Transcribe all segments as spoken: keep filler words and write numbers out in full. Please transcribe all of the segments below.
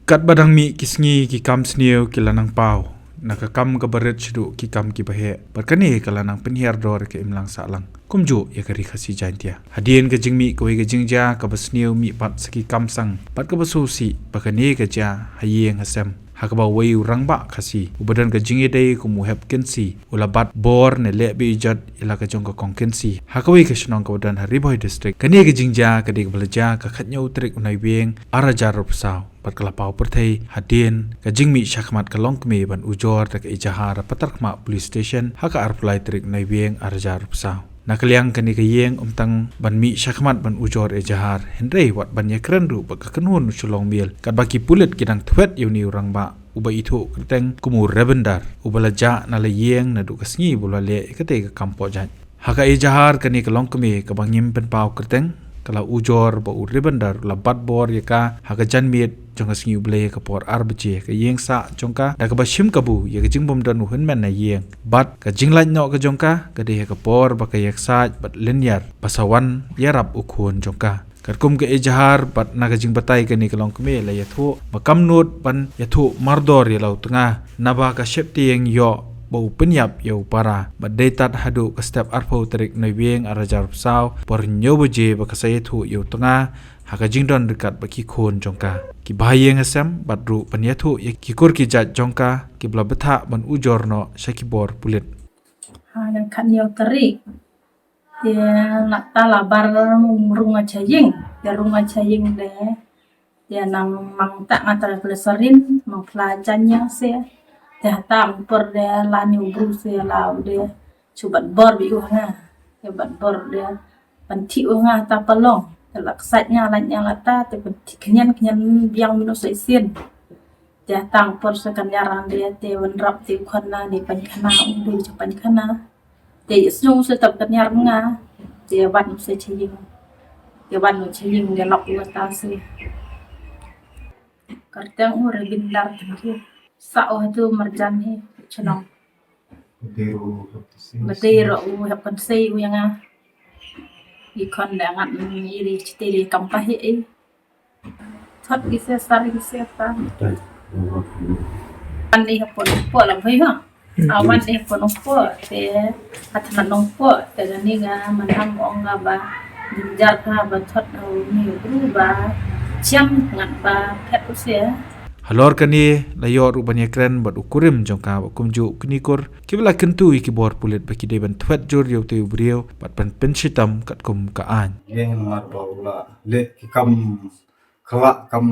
Katba dang mih ki sngi ki kam sniew ki la nang paw na ka kam kaba rit shaduh ki kam kiba heh, bad kane ka la nang pynhiar dor ïa ka imlang sahlang kumjuh ïa ka Ri Khasi Jaintia. Hadien ka jingmih kawei ka jingjia kaba sniew mihpat sa ki kam sang bad kaba sngewsih ba kane ka jia ha ïing ha sem, ha kaba uwei u rangbah Khasi uba don ka jingïadei kum u hep kynsi u la bat bor ne leh be-ijot ïa la ka jong ka kong kynsi ha kawei ka shnong kaba don ha Ri Bhoi District. Kane ka jingjia ka dei kaba la jia ka khathynñiew tarik u Naiwieng ar hajar arphew saw bad ka la paw pyrthei hadien ka jingmih shakhmat ka longkmie ban ujor da ka ejahar ha Patharkhmah Police Station ha ka arphew lai tarik u Naiwieng ar hajar arphew saw. Na ka liang kane ka ïing ym tang ban mih shakhmat ban ujor ejahar, hynrei wat ban ïakren ruh bad ka kynhun u shu long miel katba ki pulit ki dang thwet ïa une u rangbah uba ithuh kyrteng kum u Rebender uba la jah na la ïing naduh ka sngi ba u la leh ïa katei ka kam poh jait. Ha ka ejahar kane ka longkmie kaba ngim pynpaw kyrteng ka la ujor ba u Rebender u la bat bor ïa ka ha ka janmiet jong ka sngi U Blei ha ka por ar baje ha ka ïing sah jong ka, da kaba shim kabu ïa ka jingbymdon u hynmen na ïing. Bad ka jinglait noh ka jong ka ka dei ha ka por ba ka ïaksaid bad lynñiar ba sa wan ïarap u khun jong ka. Katkum ka ejahar bad na ka jingbatai kane ka longkmie la ïathuh ba kam nud ban ïathuh mardor ïa la u tnga naba ka sheptieng ïoh ba u pynïap ïa u para bad dei tad haduh ka step arphew tarik Naiwieng ar hajar arphew saw por hynñiew baje ba ka sa ïathuh ïa u tnga ha ka jingdon ryngkat bad ki khun jong ka. Ki bahaïing hasem bad ruh ban ïathuh ïa ki kur ki jait jong ka kiba la bthah ban ujor noh sha ki bor pulit. Ha, ïa khathynñiew tarik. Te nangta la bar rung nga cha ïing, te rung nga cha ïing de. Te nang mang ta nga ta pla sarin, mang pla chanya se. Te hata ym por de la ni u bru se la u de. Chu bat bor bi u nga. Te bat bor de. Pan thi u nga ta palong. Te la ksat nga la nga la ta, te pan thi khnyan khnyan biang minu sa isin. Te hata ym por se kan ïarang de, te wan rap te u khana, de pan khana, u de cha pan khana. Te ïa sñiuh se tap kaniar nga. Te ïa wan se cha ïing. Te wan cha ïing de lok ïa ta se. Kyrteng u Rebender tang ki. Sa u hatu marjan hi chnong. Ba dei ruh u hep kan sei u ïa nga. I khon da ngat i ri chiti ri kam pa hi i. Thot ki se sar ki se ta. Ani hapon po la bhai ha. Awan eh, pun ong po te, at man ong po te, kani nga manam ong nga ba jinjar ka ba thot, uh, ni u bru ba chiam ngat ba phet u se. Halor kane la ïoh ruh ban ïakren bad u kurim jong ka ba kumjuh u knikur kiba la kyntu ïa ki bor pulit ba ki dei ban thwet jur ïa utei u briew bad ban pynshitom katkum ka aiñ. Ïeng mar ba u la leh ki kam khlak kam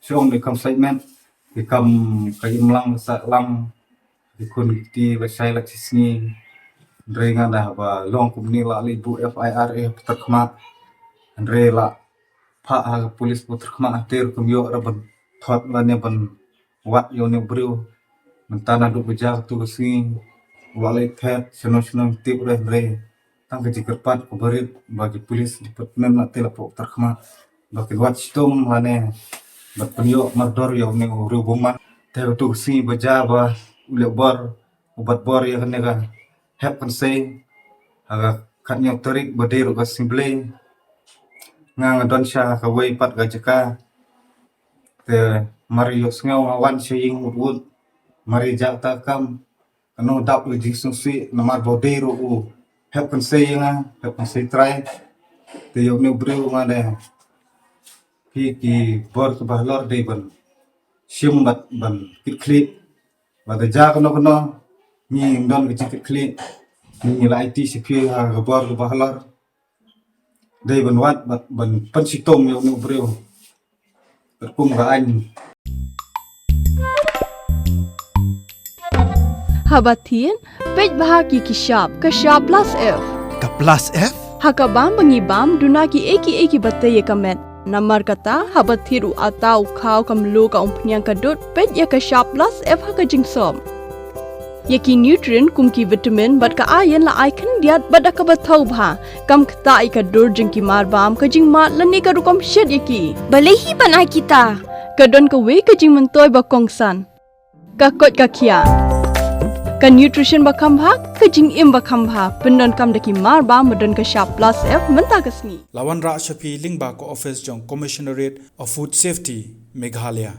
shong de kam saitmen ki kam ka imlang sahlang. Ki khun ki kti la shai la shisngi. Hynrei nga da ba long kumne la leh buh F I R ha Patharkhmah. Hynrei la phah ha ka police Patharkhmah, ter kum ïoh ra ban thot lane ban wad ïa une u briew. Mynta naduh ba jia katu ka sngi u la leit phet shano shano tip re, hynrei tang ka jingkyrpad kaba rit ba ki police department na te la Patharkhmah ba kin wad shitom lane ban pynïoh mardor ïa une u briew bymman. Te katu ka sngi ba jia ba u leh bor, u bat bor ïa kane ka hep kynsei ha ka khathynñiew tarik ba dei ruh ka sngi Blei. Nga nga don sha kawei pat ka jaka. Te mar ïohsngew nga wan sha ïing wut wut. Mar ïa jaka kam, kano dap ïa jingsngewsih namar ba u dei ruh u hep kynsei ïa nga, hep kynsei trai. Te ïa une u briew nga de, phi ki bor kiba halor dei ban shim bad ban kitkhlieh. Bad da jia kano kano ngi ngim don ka jingkitkhlieh. Ngi la aiti sha phi ha ka bor kaba halor. Dei ban wad bad ban pynshitom ïa une u briew katkum ka aiñ. Haba thied, peit bha ki ki shap, ka shap plus F. Ka plus F? Ha ka bam ba ngi bam, duna kiei kiei kiba tei ïa ka met. Namar kata, haba thied u atta u khaw ka mluh ka umphniang ka dud, peit ïa ka shap plus F ha ka jingsop. Ïa ki nutrient kum ki vitamin bad ka iron la ai khyndiat bad da kaba thaw bha. Kam ktah ïa ka dur jong ki mar bam, ka jingmad lane ka rukom shet ïa ki. Balei hi ban ai kita? Ka don kawei ka jingmyntoi ba kongsan. Ka koit ka khiah. Ka nutrition ba kham bha, ka jingim ba kham bha. Pyndonkam da ki mar bam ba don ka shap plus F mynta ka sngi. La wanrah sha phi lyngba ka office jong Commissionerate of Food Safety, Meghalaya.